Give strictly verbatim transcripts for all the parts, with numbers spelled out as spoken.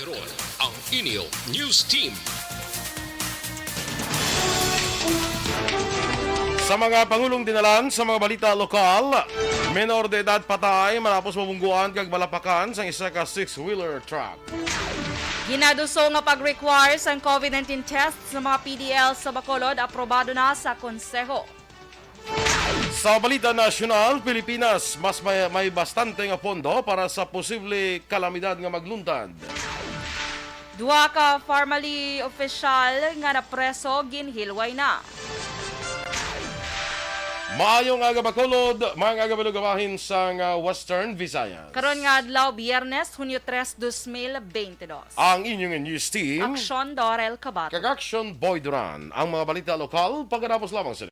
Ron ang inyo news team. Sa mga pangulong dinalan sa mga balita lokal, menor de edad patay matapos mabungguan kag malapakan sang isa ka six-wheeler truck. Ginaduso nga pag-require sang COVID nineteen test sa mga P D L sa Bacolod, aprobado na sa Konseho. Sa balita nasyonal, Pilipinas, mas may, may bastante nga pondo para sa posible kalamidad nga magluntad. Duha ka Pharmalee opisyal nga napreso ginhilway na. Maayong aga, Bacolod, maayong aga, malugabahin sang, ah, Western Visayas. Karon nga adlaw, Biyernes, Hunyo tres, dos mil bente dos. Ang inyong news team, Aksyon Dorel Kabato kag Aksyon Boy Duran. Ang mga balita lokal, pagkatapos lamang sa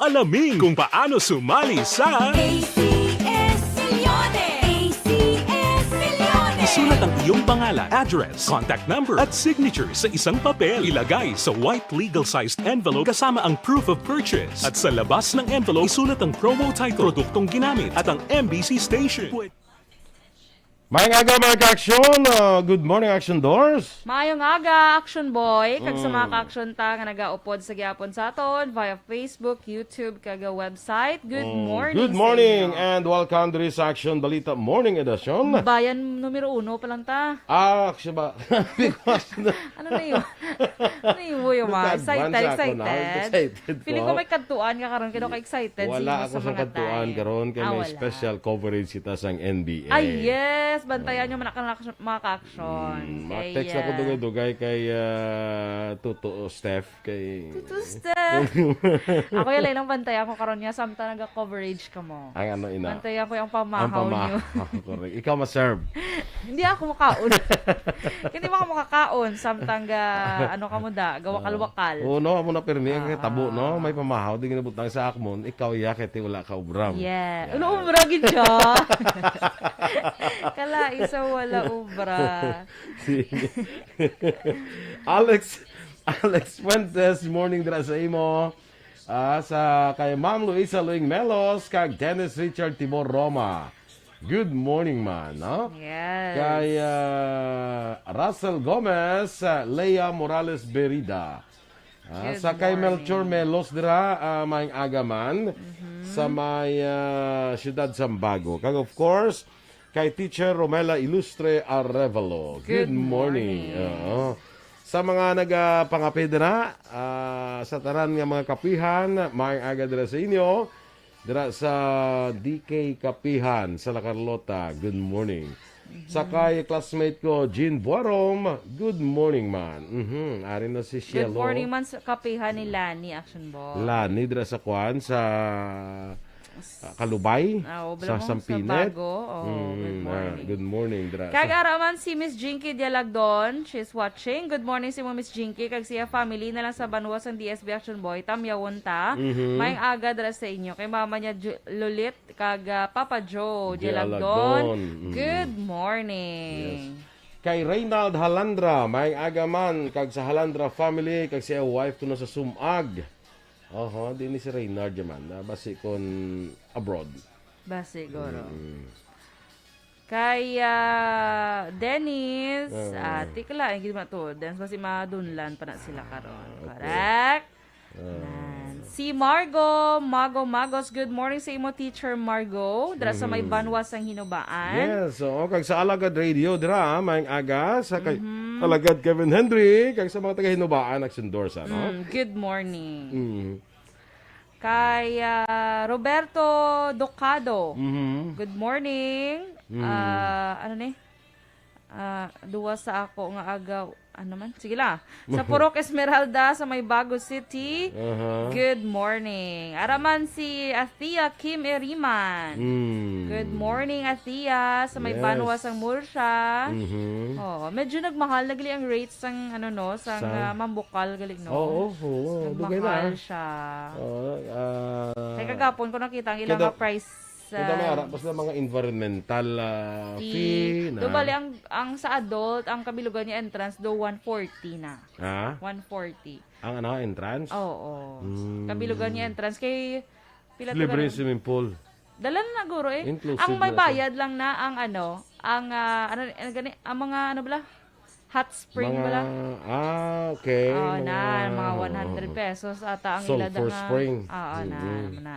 Alamin kung paano sumali sa A C S Milyones! A C S Milyones! Isulat ang iyong pangalan, address, contact number, at signature sa isang papel. Ilagay sa white legal-sized envelope kasama ang proof of purchase. At sa labas ng envelope, isulat ang promo title, produktong ginamit, at ang M B C station. Pwede Maayong aga, mga ka-aksyon. Ah, good morning, Action Doors. Maayong aga, Action Boy, kag sa mga Mm. ka-aksyon ta nga nagaupod sa gihapon sa aton via Facebook, YouTube, kag website. Good Mm. morning Good sa morning inyo. and welcome diri sa Action Balita Morning Edition. Bayan numero uno pa lang ta. Ah, Action ba? Ano na yun? Ano yun, Yuma? Nagka-advance Excited, ako na. excited. Excited Feeling ko. ko may kadtuan ka karon, kay daw ka excited sa Wala imo ako sa sa mga kadtuan time. karon, kay Ah, may wala. special coverage kita sang N B A. Ay, yes! Bantayan Ah. nyo man ang mga ka-action. Mm, Kay, ma-text ako ah, dugay-dugay kay, ah, Tuto Steph, kay Tuto Steph! Ako yung lang bantayan ko karon niya, samtang naga-coverage ka mo. Ang ano, ina? Bantayan ko yung Ang pamahaw pamahaw, nyo. correct. Ikaw ma-serve. Hindi ako makaon. Hindi mo ako makakaon, samtang ga, ano ka mo da, gawakal-wakal. Oo, no, amo na pirmi, ang Ah. tabo, no? May pamahaw, di ginabutang sa akmon, ikaw, ya, kay ti wala ka ubra. Yeah. Yeah. Wala ubra, gid siya. Kalain sa wala ubra. Sige. Alex, Alex Fuentes, morning dira sa imo. Ah, sa kay Ma'am Luisa Luing Melos, kag Dennis Richard Tibor Roma. Good morning, man, no? Yes. Kay, ah, Russell Gomez, ah, Lea Morales Berida. Ah, Good sa kay Melchor morning. Melos dira, ah, maayong aga man. Mhm. Sa may, ah, siyudad Sambago. Kag of course, kay Teacher Romela Ilustre Arevalo. Good Good morning. morning. Oo. Sa mga nagapangapid na, ah, sa tanan nga mga kapihan, maayong aga dira sa inyo. Dira sa D K Kapihan, sa La Carlota, good morning. Mhm. Sa kay classmate ko, Jean Buarom, good morning, man. Mhm. Ari na si Good Cielo. morning man sa kapihan ni Lani, Action Boy. Lani, dira sa kwan, sa, ah, Kalubay, Ah, oh, sa bala mo, sa Sampinit. Bago. Oh, Mm, good ah, morning. good morning, dira Kag sa ara man si Miss Jinky Dialagdon, she's watching. Good morning sa imo, Miss Jinky, kag siya family na lang sa banwa sang D S B Action Boy, tamyawon ta. Mhm. Maayong aga dira sa inyo. Kay mama niya, Ju-, Lolit, kag, ah, Papa Joe Dialagdon. Dialagdon. Mm. Good morning. Yes. Kay Reynald Halandra, maayong aga man, kag sa Halandra family, kag siya wife ko na sa Sumag. Oho, di ni si Reynard man. Ah, basi kon abroad. Basi, guro. Mm. Kay, ah, Dennis, Oo. ah, tikla, ay, gid matuod. Dennis, basi madunlan pa na sila karon. Ah, okay. Correct? Ah. Nan. Si Margo, Mago Magos, good morning sa imo, Teacher Margo. Dira sa may Mhm. banwa sang Hinubaan. Yes, oo. Kag sa Alagad Radio, dira, ah, maayong aga. Sa kay Mhm. Alagad Kevin Henry, kag sa mga taga Hinubaan, nagsendorsa, no? Mm, good morning. Mm. Kay, ah, Roberto Docado. Mhm. Good morning. Mm. Ah, ano ni? Ah, duwa sa ako nga agaw. Ano man? Sige lang. Sa Purok Esmeralda, sa may Bago City. Aha. Good morning. Ara man si Athea Kim Eriman. Mm. Good morning, Athea, sa may Yes. Banwa sang Murcia. Mhm. Oo, medyo nagmahal na gali ang rates sang, ano, no, sang, Sang ah, mambukal gali, no? Oo, oo, dugay na, Nagmahal ah. siya. Oo, ah, Kay kagapon ko nakita ang ilang Kaya nga price Ito may ara pa sila mga environmental ah, fee na. Do bali ang, ang sa adult, ang kabilugan niya entrance do one forty na. Ha? One forty. Ang ano, entrance? Oo. Mm. Kabilugan niya entrance kay pila to Libre na yung lang? Swimming pool. Dala na guro eh. Inclusive Ang may na siya. Bayad lang na ang ano, ang ah, ano, ano gani, ang mga ano bala? Hot spring Mga, bala? Ah, okay. Oo, Mga na, mga one hundred pesos ata ang ila Sulfur nga. Spring. Oo, na, Mm-mm. na.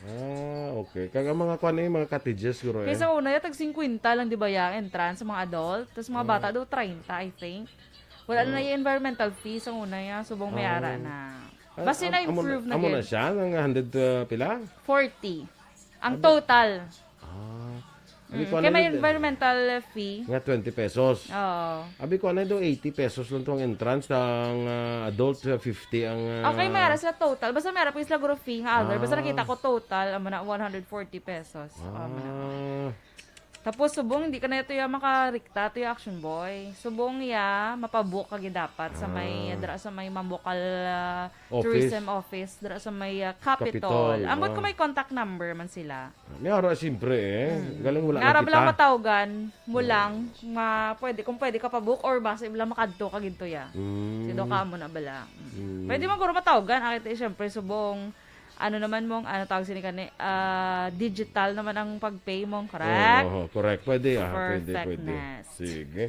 Ah, okay. Kag ang mga kuan eh, mga cottages siguro eh. Kaysa una, ya tag fifty lang, di ba, ya, entrance sa mga adult? Tapos mga bata Ah. daw, thirty, I think. Wala na Ah. yung environmental fee sa una, ya. Subong may ara Ah. na. Ah, Basta am-, amo na, na-improve na amo na gid. Siya, nang hundred, ah, pila? Forty. Ang Ano? Total. Ah. Abi Mm, ko, kaya ano may yun? Environmental fee. Nga twenty pesos. Oo. Abi ko, ano do, eighty pesos lang to ang entrance, ang ah, adult, ah, fifty ang ah, Okay, may ara sila total. Basta may ara pa sila guro fee nga other. Basta Ah. Nakita ko total, amo na one hundred forty pesos. Amo na. Ah. Tapos subong, hindi ka na ito yung makarikta, ito yung Action Boy. Subong ya, mapabook ka gid dapat sa may, Ah. Dra sa may Mambokal ah, Office. Tourism Office, dra sa may ah, Capitol. Capitol, Ambot ko ah. May contact number man sila. May ara, siyempre eh. Mm. Galing wala Nara lang ba lang kita. Matawgan mo Yeah. Lang, ma, pwede, kung pwede ka pa book or basta ibla makadto ka ginto ya. Mm. Sido ka mo na bala. Mm. Mm. Pwede man guro matawgan, akit eh, siyempre, subong, ano naman mong, ano tawag sini kani, ah, digital naman ang pag-pay mong, correct? Oo, correct. Pwede, ah. Pwede, pwede. Perfectness. Sige.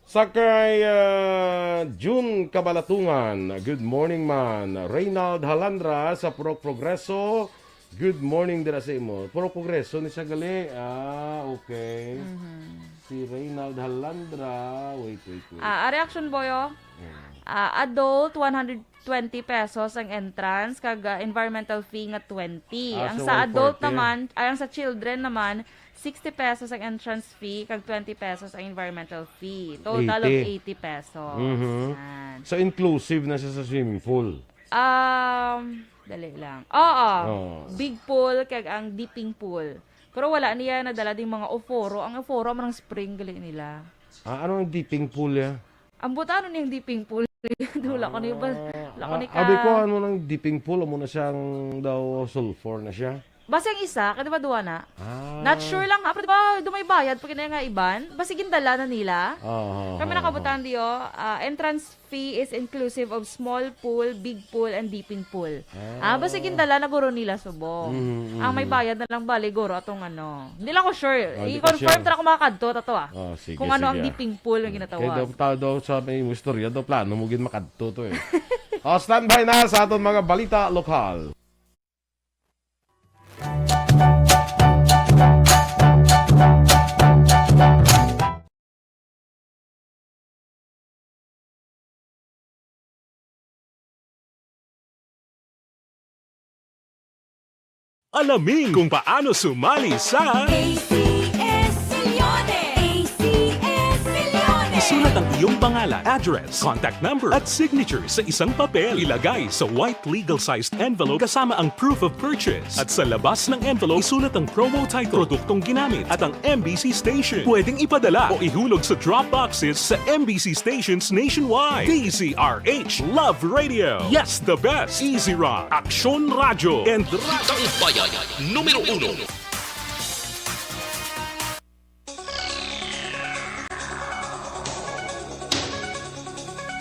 Sa kay ah, June Kabalatungan, good morning man. Reynald Halandra sa Purok Progreso, good morning dira sa imo. Purok Progreso ni siya gali. Ah, okay. Mhm. Si Reynald Halandra. Wait, wait, wait. Ah, ah, reaction boy, oh. Mm. Ah, adult, one hundred twenty pesos ang entrance, kag ah, environmental fee nga twenty. Ah, Ang so sa adult one forty. Naman, ay, ang sa children naman, sixty pesos ang entrance fee, kag twenty pesos ang environmental fee. Total of Eighty. Eighty pesos. Mhm. Yan. So, inclusive na siya sa swimming pool? Um, dali lang. Oo. Oo. Big pool, kag ang dipping pool. Pero wala niya nadala ding mga oforo. Ang oforo, ang spring, gali nila. Ah, ano ang dipping pool ya? Ang butano niyang dipping pool. Wala ko ni ba? Ah, Wala ko ah, ni ka abi ko, ano nang dipping pool, amo na siyang daw sulfur na siya. Basta ang isa, kadi ba duwa na? Ah. Not sure lang ha, pero di ba, do may bayad pag kina nga iban? Basta gindala na nila. Ah, ah, Kami ah, nakabutan ah. Diyo, ah, entrance fee is inclusive of small pool, big pool, and dipping pool. Ah, basta gindala na guro nila subong. Mm, mm, Ang may mm. Bayad na lang bali guro atong ano. Hindi lang ko sure. Ah, di ka I-confirm sure. Tara ko makakadto, tato ah. Oh, sige, Kung ano ang sige. Dipping pool ang ginatawag. Kaya daw, tao daw sa may istorya daw, plano mo gid makadto to eh. Oh, standby na sa aton mga balita lokal. Alamin kung paano sumali sa A C S Milyones! A C S Milyones! Isulat ang iyong pangalan, address, contact number, at signature sa isang papel. Ilagay sa white legal-sized envelope kasama ang proof of purchase. At sa labas ng envelope, isulat ang promo title, produktong ginamit, at ang M B C station. Pwedeng ipadala o ihulog sa drop boxes sa M B C stations nationwide. D Z R H Love Radio. Yes, the best. Easy Rock, Aksyon Radyo, and Radyo Bayan, numero uno.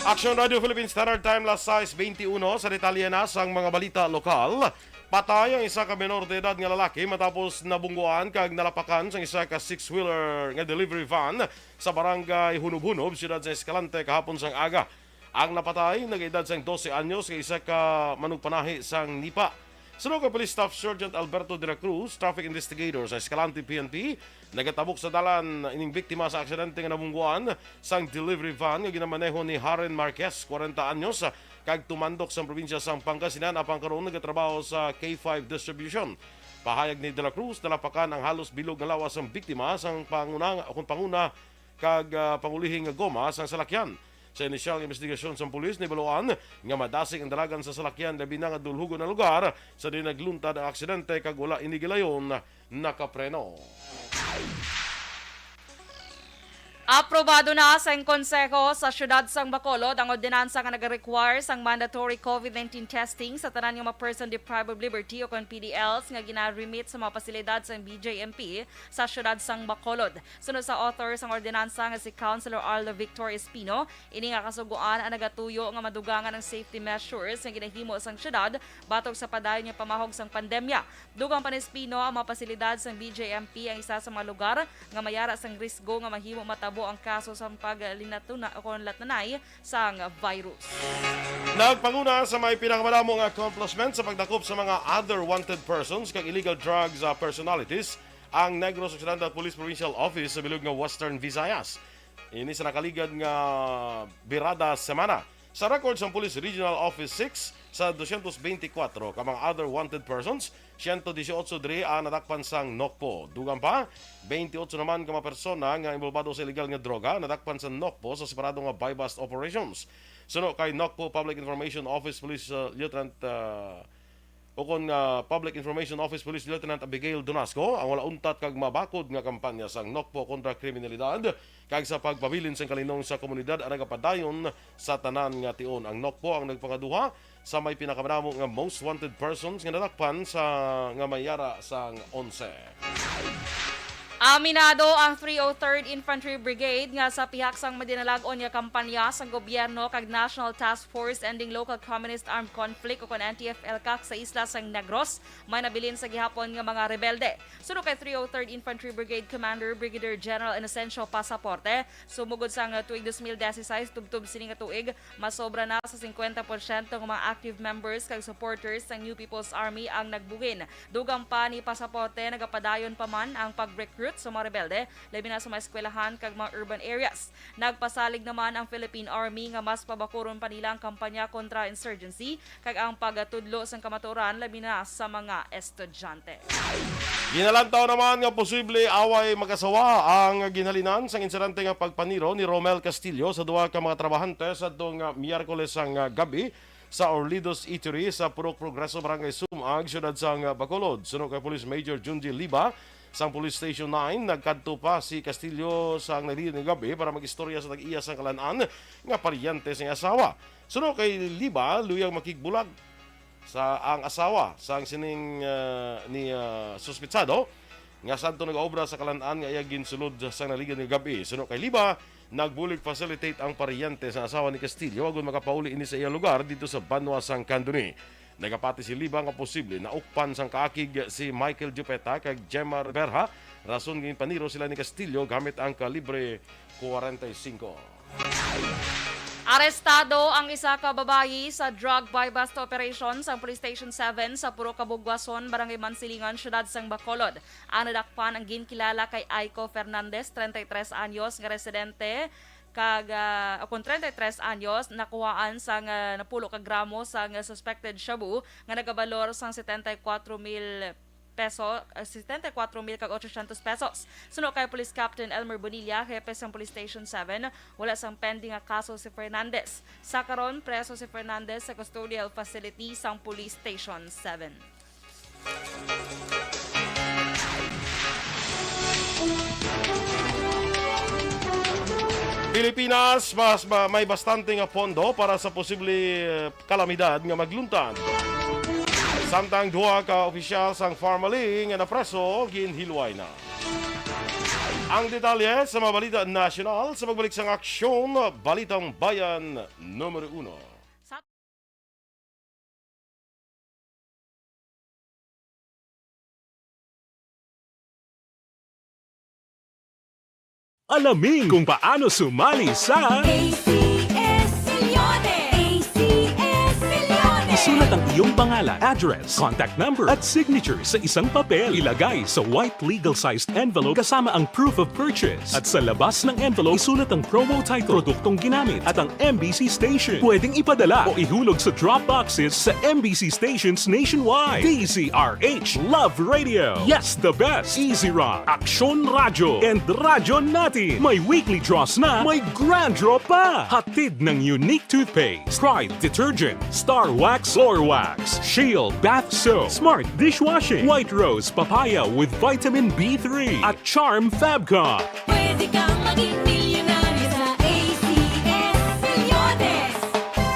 Aksyon Radio Philippine Standard Time, las sais beintiuno. Sa detalye na sang mga balita lokal, patay ang isa ka menor de edad nga lalaki matapos nabungguan kag nalapakan sang isa ka six-wheeler nga delivery van sa barangay Hunob-Hunob, siyudad sa Escalante, kahapon sang aga. Ang napatay nag-edad sang dose anyos nga isa ka manugpanahi sang nipa. Suno kay Police Staff Sergeant Alberto de la Cruz, traffic investigator sa Escalante P N P, nagatabok sa dalan ining biktima sa aksidente nga nabungguan sang delivery van nga ginamaneho ni Haren Marquez, kwarenta anyos, kag tumandok sa probinsya sang Pangasinan, apang karon nagatrabaho sa K five Distribution. Pahayag ni de la Cruz, nalapakan ang halos bilog nga lawas sang biktima sang panguna, kung panguna kag ah, pangulihing nga goma sang salakyan. Sa inisyal nga investigasyon sang pulis, nahibaluan nga madasig ang dalagan sa salakyan, labi na nga dulhugon ang lugar sa diin nagluntad ang aksidente kag wala ini gilayon nakapreno. Aprobado na sang Konseho sa Siyudad sang Bacolod ang ordinansa nga nag-require sang mandatory COVID nineteen testing sa tanan nga mga person deprived of liberty o kon P D Ls nga gina-remit sa mga pasilidad sang B J M P sa Siyudad sang Bacolod. Suno sa author sang ordinansa nga si Councilor Arlo Victor Espino, ini nga kasugoan ang nagatuyo nga madugangan ang safety measures nga ginahimo sang siyudad batok sa padayon nga pamahog sang pandemya. Dugang pa ni Espino, ang mga pasilidad sang B J M P ang isa sa mga lugar nga mayara sang risgo nga mahimo matabo ang kaso sang paglinatuna o kon latnanay sang virus. Nagpanguna sa may pinakamadamo nga accomplishment sa pagdakop sa mga other wanted persons kag illegal drugs, ah, personalities ang Negros Occidental Police Provincial Office sa bilog nga Western Visayas. Ini sa nakaligad nga birada semana. Sa record sang Police Regional Office six, sa dosyentos beintikwatro ka mga other wanted persons, siyento disiotso diri ang nadakpan sang NOCPO. Dugang pa, bentiocho naman ka mga persona nga involbado sa illegal nga droga nadakpan sa NOCPO sa separado nga buy-bust operations. Suno kay NOCPO Public Information Office Police, uh, Lieutenant, uh, ukon nga Public Information Office Police Lieutenant Abigail Donasco, ang wala untat kag mabakod nga kampanya sang NOCPO kontra kriminalidad kag sa pagpabilin sang kalinong sa komunidad ang nagapadayon sa tanan nga tion. Ang NOCPO ang nagpangaduha sa may pinakamadamo nga most wanted persons nga nadakpan sa, nga may yara sang onse. Aminado ang three oh third Infantry Brigade nga sa pihak sang madinalag-on nga kampanya sang gobyerno kag National Task Force Ending Local Communist Armed Conflict o kon N T F L CAC sa isla sang Negros, may nabilin sa gihapon nga mga rebelde. Suno kay three oh third Infantry Brigade Commander Brigadier General Inocencio Pasaporte, sumugod sang tuig dos mil dieciséis tubtob sini nga tuig, masobra na sa singkwenta porsyento nga mga active members kag supporters sang New People's Army ang nagbuhin. Dugang pa ni Pasaporte, nagapadayon pa man ang pag-recruit sa mga rebelde, labi na sa mga eskwelahan kag mga urban areas. Nagpasalig naman ang Philippine Army nga mas pabakuron pa nila ang kampanya kontra insurgency kag ang pagtudlo sang kamatuoran, labi na sa mga estudyante. Ginalantaw naman nga posible away mag-asawa ang ginhalinan sang insidente nga pagpaniro ni Romel Castillo sa duha ka mga trabahante sadto nga Miyerkules sang gab-i sa Orlidos Eatery sa Purok Progreso, Barangay Sumag, siyudad sang Bacolod. Suno kay Police Major Junji Liba sang Police Station nine, nagkadto pa si Castillo sang nagligad nga gab-i para mag-istorya sa tag-iya sang kalan-an nga paryente sang asawa. Suno kay Liba, luyag makigbulag sa ang asawa sang sining, ah, ni, ah, suspetsado nga sadto nagaobra sa kalan-an nga iya ginsulod sang nagligad nga gab-i. Suno kay Liba, nagbulig facilitate ang paryente sa asawa ni Castillo agud makapauli ini sa iyang lugar didto sa banwa sang Candoni. Nagapati si Liba nga posible naukpan sang kaakig si Michael Jupeta kag Gemma Berha, rason ginpaniro sila ni Castillo gamit ang kalibre kwarenta y singko. Arestado ang isa ka babayi sa drug buy-bust operation sang Police Station seven sa Purok Kabugwason, Barangay Mansilingan, Siyudad sang Bacolod. Ang nadakpan ang ginkilala kay Aiko Fernandez, treinta y tres anyos, nga residente kag, ah, o kon treinta y tres anyos, nakuhaan sang, ah, napulo ka gramo sang, ah, suspected shabu nga nagabalor sang setenta y kuwatro mil peso, ah, setenta y kuwatro mil kag ochocientos pesos. Suno kay Police Captain Elmer Bonilla, hepe sang Police Station seven, wala sang pending nga kaso si Fernandez. Sa karon, preso si Fernandez sa custodial facility sang Police Station seven. Pilipinas, mas ma-, may bastante nga pondo para sa posible, eh, kalamidad nga magluntad. Samtang duha ka opisyal sang Farmally nga napreso, ginhilway na. Ang detalye sa mga balita nasyonal sa pagbalik sang Aksyon, Balitang Bayan Numero Uno. Alamin kung paano sumali sa A C S Milyones! A C S Milyones! Isulat ang iyong pangalan, address, contact number, at signature sa isang papel. Ilagay sa white legal-sized envelope kasama ang proof of purchase. At sa labas ng envelope, isulat ang promo title, produktong ginamit, at ang M B C station. Pwedeng ipadala o ihulog sa drop boxes sa M B C stations nationwide. D Z R H Love Radio. Yes, the best. Easy Run, Aksyon Radyo, and Radyo Natin. May weekly draws na, may grand draw pa. Hatid ng Unique Toothpaste, Pride Detergent, Star Wax Floor wax, Shield bath soap, Smart dishwashing, White Rose papaya with vitamin B three at Charm Fabcon. Pwede kang maging milyonaryo sa A C S Reloaded.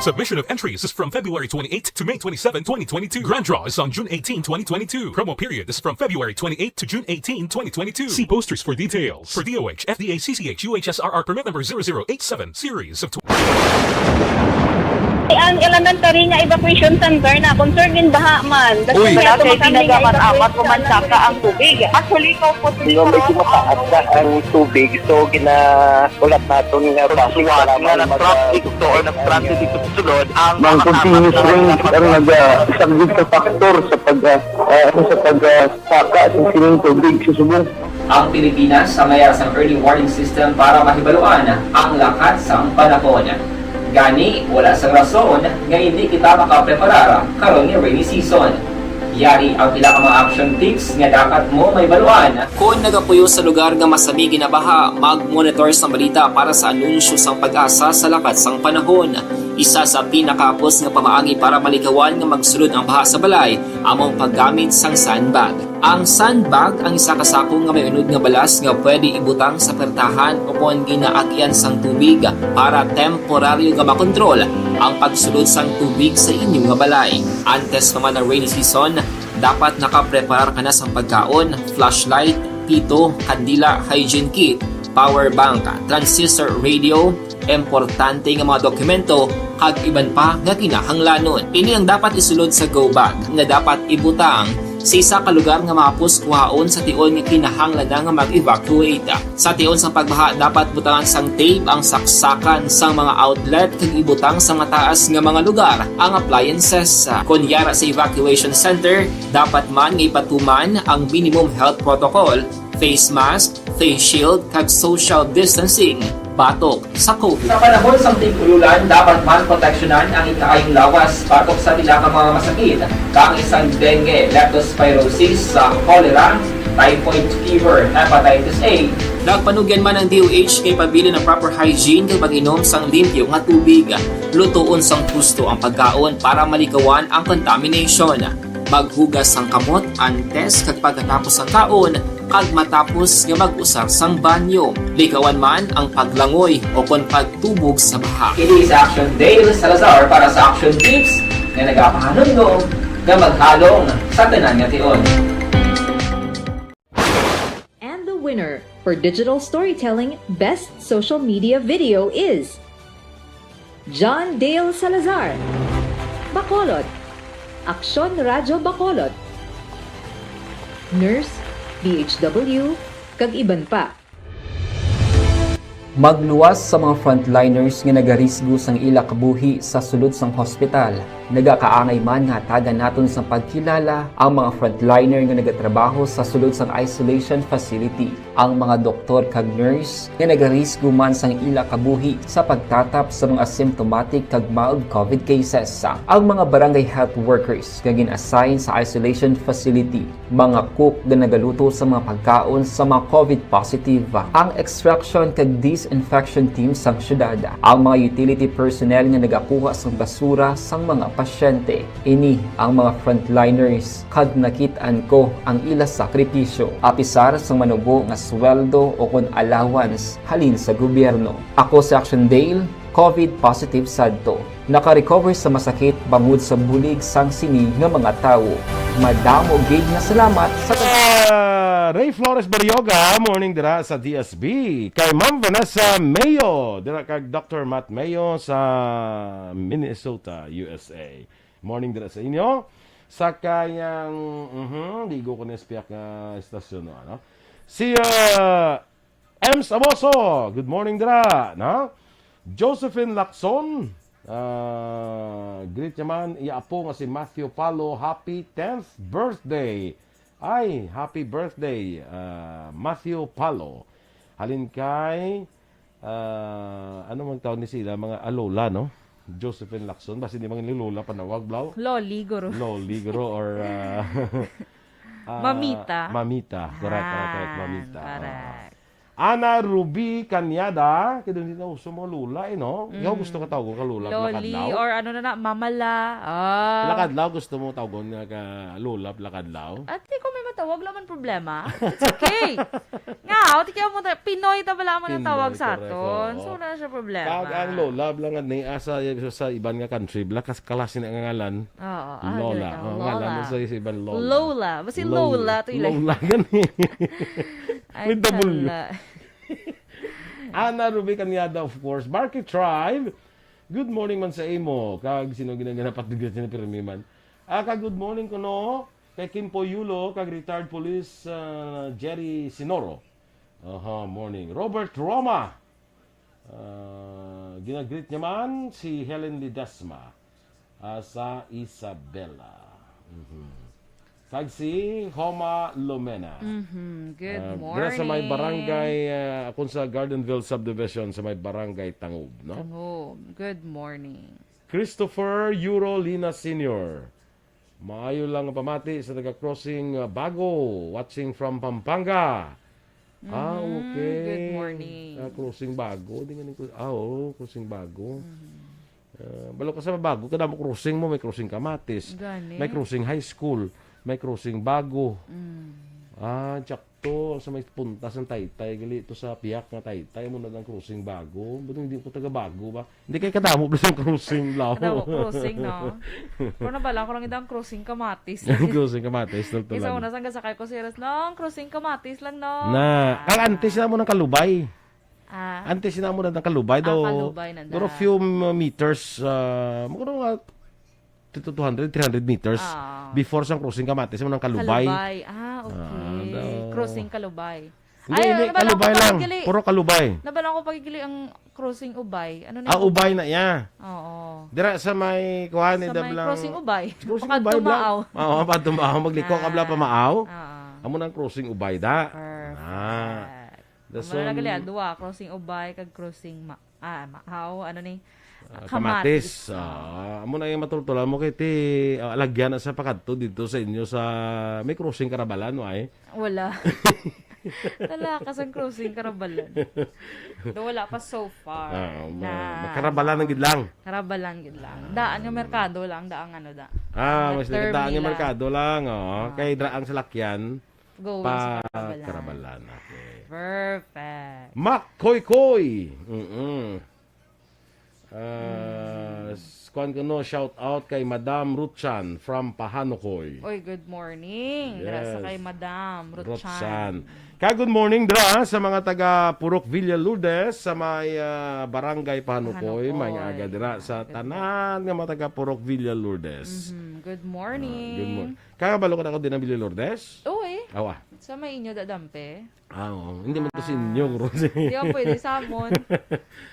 Submission of entries is from February twenty-eight to May twenty-seven, twenty twenty-two. Grand draw is on June eighteen, twenty twenty-two. Promo period is from February twenty-eight to June eighteen, twenty twenty-two. See posters for details. For D O H, F D A, C C H, U H S R R permit number zero zero eight seven, series of Ang elementary nga evacuation center na concern gin baha man. Uy. Wala kay tinaga man amat o mansaka ang tubig. Actually, ko po. Medyo mataas na ang tubig, so ginaulat naton nga basi nga nag-traffic to or nag-transit dito sa sulod ang mga continuous rains ang nagasaglit sa factor sa pag, ah, ah, sa pag, ah, saka sa sining tubig sa subong. Ang Pilipinas ang may sang early warning system para mahibaluan ang lakat sang panahon. Gani, wala sang rason nga hindi kita makapreparar karon nga rainy season. Yari ang pila ka mga action tips nga dapat mo mahibaluan. Kon nagapuyo sa lugar nga masami ginabaha, mag-monitor sang balita para sa anunsyo sang PAGASA sa lakat sang panahon. Isa sa pinakahapos nga pamaagi para malikawan nga magsulod ang baha sa balay amo ang paggamit sang sandbag. Ang sandbag ang isa ka sako nga may unod nga balas nga pwede ibutang sa pertahan o kon ginaagian sang tubig para temporaryo nga makontrol ang pagsulod sang tubig sa inyo nga balay. Antes pa man ang rainy season, dapat nakapreparar ka na sang pagkaon, flashlight, pito, kandila, hygiene kit, power bank, transistor radio, importante nga mga dokumento, kag iban pa nga kinahanglanon. Ini ang dapat isulod sa go bag nga dapat ibutang sa isa ka lugar nga mahapos kuhaon sa tion nga kinahanglan na nga mag-evacuate. Sa tion sang pagbaha, dapat butangan sang tape ang saksakan sang mga outlet kag ibutang sa mataas nga mga lugar ang appliances. Kon yara sa evacuation center, dapat man nga ipatuman ang minimum health protocol, face mask, face shield, kag social distancing batok sa COVID. Sa panahon sang tig-ululan, dapat man proteksyonan ang ikaayong lawas batok sa pila ka mga masakit, kang isang dengue, leptospirosis, sa cholera, typhoid fever, hepatitis A. Nagpanugyan man ang D O H kay pabilin ang proper hygiene kag pag-inom sang limpyo nga tubig. Lutoon sang husto ang pagkaon para malikawan ang contamination. Maghugas sang kamot antes kag pagkatapos sang kaon kag matapos nga mag-usar sang banyo. Likawan man ang paglangoy o kon pagtubog sa baha. Ini si Action Dale Salazar para sa Action Tips nga nagapahanumdom nga maghalong sa tanan nga tion. And the winner for digital storytelling best social media video is John Dale Salazar, Bacolod, Aksyon Radyo Bacolod, nurse, D H W, kag iban pa. Magluwas sa mga frontliners nga nagarisgo sang ila kabuhi sa sulod sang hospital. Nagakaangay man nga hatagan naton sang pagkilala ang mga frontliner nga nagatrabaho sa sulod sang isolation facility, ang mga doktor kag nurse nga nagarisgo man sang ila kabuhi sa pagtatap sa mga asymptomatic kag mild COVID cases, ang mga barangay health workers nga gin-assign sa isolation facility, mga cook nga nagaluto sa mga pagkaon sa mga COVID positive, ang extraction kag disinfection team sang syudad, ang mga utility personnel nga nagakuha sang basura sang mga pasyente. Ini ang mga frontliners kag nakit-an ko ang ila sakripisyo, apisar sang manubo nga sweldo o kon allowance halin sa gobyerno. Ako si Action Dale, COVID positive sadto. Naka-recover sa masakit bangod sa bulig sang sini nga mga tawo. Madamo gid nga salamat sa tanan. Ah, Ray Flores Barrioga, morning dira sa D S B. Kay Ma'am Vanessa Mayo, dira kag Doctor Matt Mayo sa Minnesota, U S A. Morning dira sa inyo. Sa kayang, mhm, ligo ko na sa piyak nga istasyon, no, ano? Si, ah, Ems Aboso, good morning dira, no? Josephine Lacson, ah, greet niya man, iya apo nga si Matthew Palo, happy tenth birthday. Ay, happy birthday, ah, Matthew Palo. Halin kay, ah, ano man tawag ni sila, mga alola, no? Josephine Lacson, basi di man ni lola panawag, Blau? Loli, guro. Loli, guro, or, ah, ah, Mamita. Mamita. Correct, correct, correct. Ah, Mamita. Correct. Ana Ruby Cañada, kay doon din uso mga lola, eh, no? Ikaw Mm. gusto ka tawgon ka lola, Loli, Lakadlaw? Or ano na na, Mama La. Ah. Lakadlaw, gusto mo tawgon nga ka lola, Lakadlaw? At di ko may matawag, laman problema. It's okay. Nga, o, tikiyaw mo ta-, Pinoy ta bala mo na Pinoy, tawag sa correct, aton. Oo. So, wala na siya problema. Kag ang lola, bala nga ni, asa, sa iban nga country, bala, kas-, kalasi na nga ngalan. Oo, ah, Lola. ganito. Oh, ngalan Lola. Sa, sa iban, Lola. Lola. Basi Lola. Lola to, ilay. Lola, gani. Ay, With double U. Hala. Ana Ruby Cañada, of course. Barky Tribe, good morning man sa imo. Kag sino ginaganapat dito sa pirmi man. Ah, kag good morning kuno kay Kimpo Yulo, kag retired police, ah, Jerry Sinoro. Aha, morning. Robert Roma. Ah, ginagreet niya man si Helen Ledesma, ah, sa Isabela. Mhm. Kag si Homa Lomena. Mhm. Good Ah, dira sa may morning. Barangay, ah, akon sa Gardenville Subdivision, sa may Barangay Tangub, no? Tangub. Good morning. Christopher Euro Lina Senior. Maayo lang nga pamati sa taga Crossing, ah, Bago, watching from Pampanga. Ah, Mm, okay. Good morning. Ah, Crossing Bago, di nga ni Cro-, ah, oo, Crossing Bago. Mhm. Ah, balo ka sa Bago, kadamo crossing mo, may Crossing Kamatis, Gani. may Crossing High School, may Crossing Bago. Mm. Ah, sakto, sa may punta sang Taytay, gali to sa piyak nga Taytay, mo na ang Crossing Bago. Ba't hindi ko taga Bago ba? Hindi kay kadamo ba sang crossing, bala? Kadamo crossing, no? Pero nabala ko lang ito ang Crossing Kamatis. Crossing Kamatis, tol, Kaysa tulan. Una, sang gasakay ko, serious, no? Ang Crossing Kamatis lang, no? Na, Ah. ang antes na mo ng Kalubay. Ah. Antes na mo na ng Kalubay Ah, daw. Kalubay na Pero da. few m-, meters, ah, magkano nga, two hundred, three hundred meters Ah. before sang Crossing Kamatis, mo ng Kalubay. Kalubay. Ah, okay. Ah, daw. Crossing Kalubay. Hindi, Ay, hindi, nabala ko Kalubay lang. pagigili. Puro Kalubay. Nabala ko pagigili ang Crossing Ubay. Ano na Ah, yun? Ubay na iya. Oo. Dira sa may, kuha ni Sa may Dablang Crossing Ubay. Crossing Pakadto Ubay, Blang. Maaw. Oo, Pakadto Maaw. Magliko ka, bla, Ah. pa Maaw. Oo. Amo nang Crossing Ubay, da. Perfect. Ah. Amo na gali, ah, duwa, Crossing Ubay, kag Crossing Ma-, ah, Maaw, ano ni? Ah, Kamatis. Kamatis. Ah, amo na yung matultulan mo kay ti, ah, alagyan na sa pakadto dito sa inyo sa may Crossing Karabalan, no, ay? Wala. Wala ka sang Crossing Karabalan. Do wala pa so far Ah, ma-, na makarabalan ang gid lang. Karabalan gid lang. Daan nga merkado lang, daan ano da. Ah, Nga mas term daan nga nila. merkado lang, oh. Ah. Kay dra ang salakyan Going pa sa Karabalan. Karabalan. Okay. Perfect. Makoykoy. Mm-mm. Ah, Mm. s-, kuwan ko, no, shout out kay Madam Ruth Chan from Pahanukoy. Oy, good morning. Dira sa Yes. kay Madam Ruth Ruth Chan. Chan. Kag good morning dira sa mga taga Purok Villa Lourdes sa may, ah, Barangay Pahanukoy. Pahanukoy. May aga dira sa Good tanan nga mga taga Purok Villa Lourdes. Mhm. Good Ah, good morning. morning. Kaya balo ka na ko din ang Villa Lourdes? Oo, eh. Awa. Sa may inyo dadampe? Ah, oo. Hindi man to sa inyo, Ah. Rose. Di ba pwede sa amon?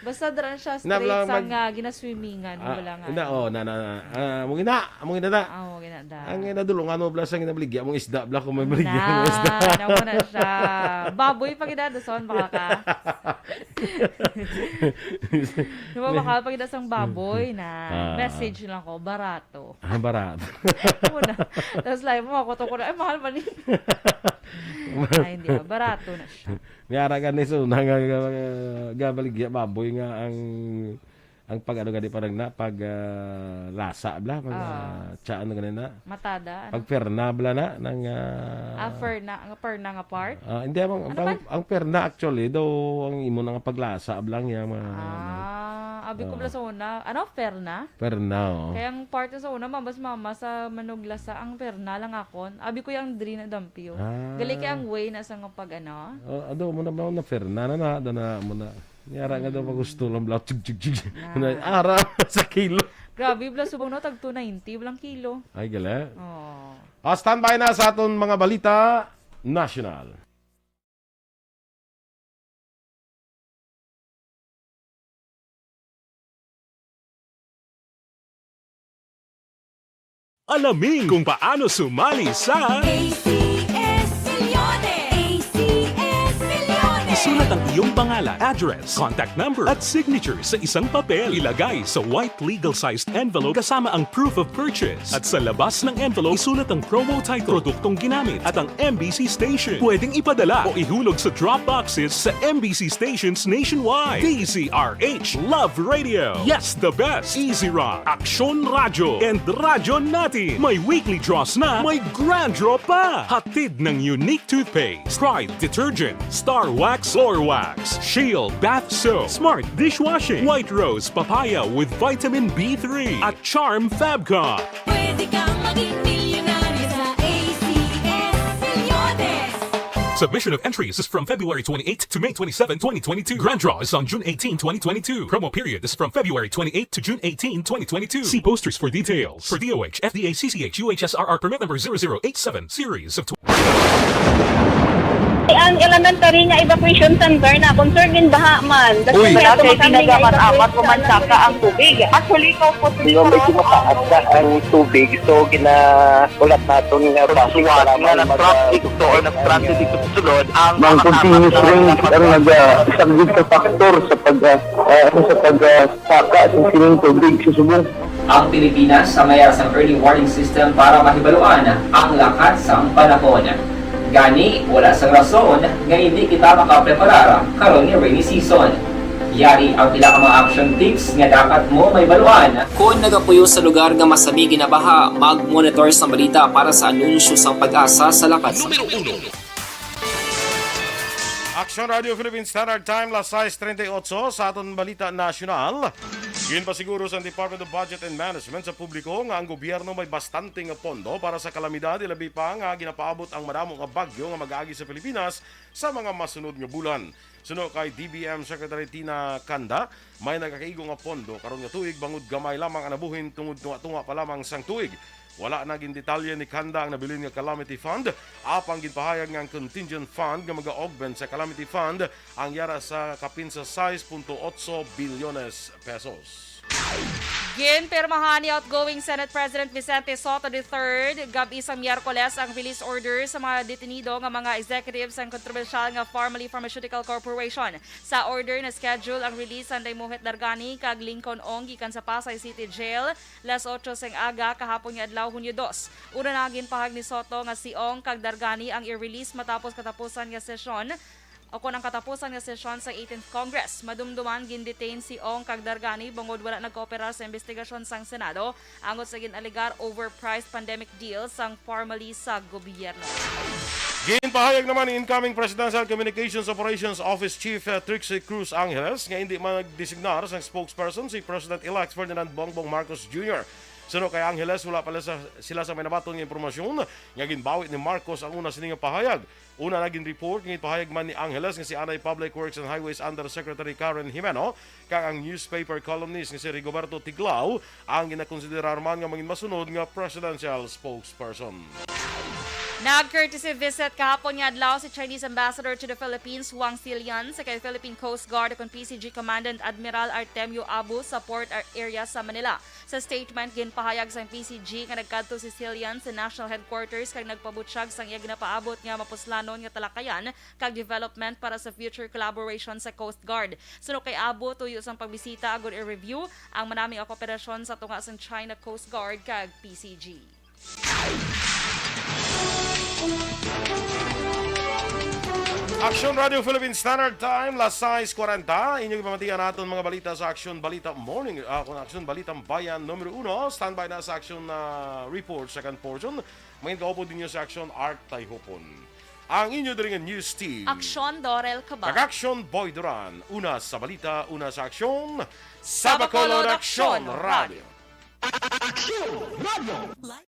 Basta dran siya Na, straight bla-, sa mag- nga ginaswimmingan, Ah, wala nga hindi, ano. oh, na, na, na. Ah, mong ina, mong ina na. Ah, mong ina da. Ang ina dulungan mo, bla, sa ginabaligya mong isda, bla, kung may baligya mong isda. Na, na mo na siya. Baboy pa gina, doon, baka ka. Di ba, baka pag ina sang baboy na Ah. message lang ko, barato. Ah, barato. Muna. Tapos lahat mo, ako to ko na, "Ay, mahal man yun." Ay, hindi ba? Barato na siya. May ara ka ni Suna nga, nga, nga baligya baboy nga ang, ang pag ano gani parang na, pag, ah, lasa, bla, pag, Ah. ah, tsa, ano gani na? Matada, ano? Pag perna, bla, na, ng, ah, Ah, perna, ang perna nga part? Ah, hindi, ang, Ano ang, man? ang perna actually, daw ang imo na nga paglasa, bla, nga mga, Ah, abi ko, ah. bla, sa una. Ano, perna? Perna, oh. Kaya ang part sa una, mabas mama sa manuglasa, ang perna lang akon. Abi ko yung dri na dampiyo. Ah. Gali kay ang way na sa nga pag ano. Oh, ado mo na ba na perna na na, da na mo na. Yara nga daw Mm. pag gusto lang bla, chig, chig, chig. Ah. Na, ara sa kilo. Grabe, bla, subong no, tag two ninety, blang kilo. Ay, gali. Oh. Ah, standby na sa aton mga balita national. Alamin kung paano sumali sa A C S Milyones! A C S Milyones! Sulat ang iyong pangalan, address, contact number, at signature sa isang papel. Ilagay sa white legal-sized envelope kasama ang proof of purchase. At sa labas ng envelope, isulat ang promo title, produktong ginamit, at ang M B C station. Pwedeng ipadala o ihulog sa drop boxes sa M B C stations nationwide. D Z R H Love Radio. Yes, the best. Easy Rock, Aksyon Radyo, and Radyo Natin. May weekly draws na, may grand draw pa. Hatid ng Unique Toothpaste, Pride Detergent, Star Wax, Floor Wax, Shield Bath Soap, Smart Dishwashing, White Rose Papaya with Vitamin B three, at Charm Fabcon. Pwede kang maging milyonaryo sa A C S Milyones. Submission of entries is from February twenty-eight to May twenty-seven, twenty twenty-two. Grand draw is on June eighteen, twenty twenty-two. Promo period is from February twenty-eight to June eighteen, twenty twenty-two. See posters for details. For D O H, F D A, C C H, U H S R R permit number zero zero eight seven, series of Ang elementary nga evacuation center na concern gin baha man. Uy. Wala kay tinaga man amat ko man saka ang tubig. Actually, ko po. Di ba may tumataas na ang tubig? So, ginahulat naton nga basi para nga mag-, nag-traffic to or nag-transit dito sa sulod ang mga continuous rain ang nag-, ah, isang good factor sa pag, ah, ah, sa pag, ah, saka sa sining tubig sa subong. Ang Pilipinas sa mayar sang early warning system para mahibaluan ang lakat sang panahon. Gani, wala sang rason nga hindi kita makapreparar karon nga rainy season. Yari ang pila ka mga action tips nga dapat mo mahibaluan. Kon nagapuyo sa lugar nga masami ginabaha, mag-monitor sang balita para sa anunsyo sang PAGASA sa lakat sang Numero uno. Aksyon Radio Philippine Standard Time, las sais treinta y ocho. Sa aton balita nasyonal, ginpasiguro sa Department of Budget and Management sa publiko nga ang gobyerno may bastante nga pondo para sa kalamidad, ilabi pa nga ginapaabot ang madamo nga bagyo nga mag-agi sa Pilipinas sa mga masunod nga bulan. Suno kay D B M Secretary Tina Canda, may nagakaigo nga pondo karon nga tuig bangod gamay lamang ang nabuhin tungod tunga-tunga pa lamang sang tuig. Wala na gindetalye ni Canda ang nabilin nga calamity fund, apang ginpahayag nga ang contingent fund nga maga-augment sa calamity fund ang yara sa kapin sa sais punto otso bilyones pesos. Ginpirmahan ni outgoing Senate President Vicente Sotto the third gab-i sang Miyerkules ang release order sa mga detenido nga mga executives sang kontrobersyal nga Farmally Pharmaceutical Corporation. Sa order, na-schedule ang release sang Daymohet Dargani kag Lincoln Ong gikan sa Pasay City Jail las otso sang aga kahapon nga adlaw, Hunyo dos. Una na ginpahayag ni Sotto nga si Ong kag Dargani ang i-release matapos katapusan nga sesyon o kon ang katapusan nga sesyon sa eighteenth Congress. Madumduman, gindetain si Ong kag Dargani bangod wala nagkooperar sa imbestigasyon sang Senado angot sa gin-alegar overpriced pandemic deal sang Farmally sa gobyerno. Ginpahayag naman ni incoming Presidential Communications Operations Office Chief, uh, Trixie Cruz Angeles nga indi man nagdesignar sang spokesperson si President-elect Ferdinand Bongbong Marcos Junior. Suno kay Angeles, wala pa sila sa, sila sa may nabaton nga impormasyon nga ginbawi ni Marcos ang una sini nga pahayag. Una na gin-report nga ginpahayag man ni Angeles nga si anay Public Works and Highways Undersecretary Karen Jimeno kag ang newspaper columnist nga si Rigoberto Tiglao ang ginakonsiderar man nga mangin masunod nga presidential spokesperson. Nag-courtesy visit kahapon nga adlaw si Chinese Ambassador to the Philippines, Wang Silian, sa kay Philippine Coast Guard ukon P C G Commandant Admiral Artemio Abu sa port ar-, area sa Manila. Sa statement, ginpahayag sang P C G nga nagkadto si Silian sa national headquarters kag nagpabutyag sang iya ginapaabot nga mapuslanon nga talakayan kag development para sa future collaboration sa Coast Guard. Suno kay Abu, tuyo sang pagbisita agud i-review ang manami nga kooperasyon sa tunga sang China Coast Guard kag P C G. Aksyon Radio Philippine Standard Time, las sais cuarenta. Inyong ipamatian naton mga balita sa Aksyon Balita Morning, ah, kung Aksyon Balitang Bayan numero uno. Standby na sa Aksyon, ah, Report, second portion. Mangin kaupod ninyo sa Aksyon Art Tayhupon. Ang inyo diri nga news team. Aksyon Dorel Cabal. Kag Aksyon Boy Duran. Una sa balita, una sa aksyon. Sa Bacolod, Aksyon Radio. Aksyon Radio.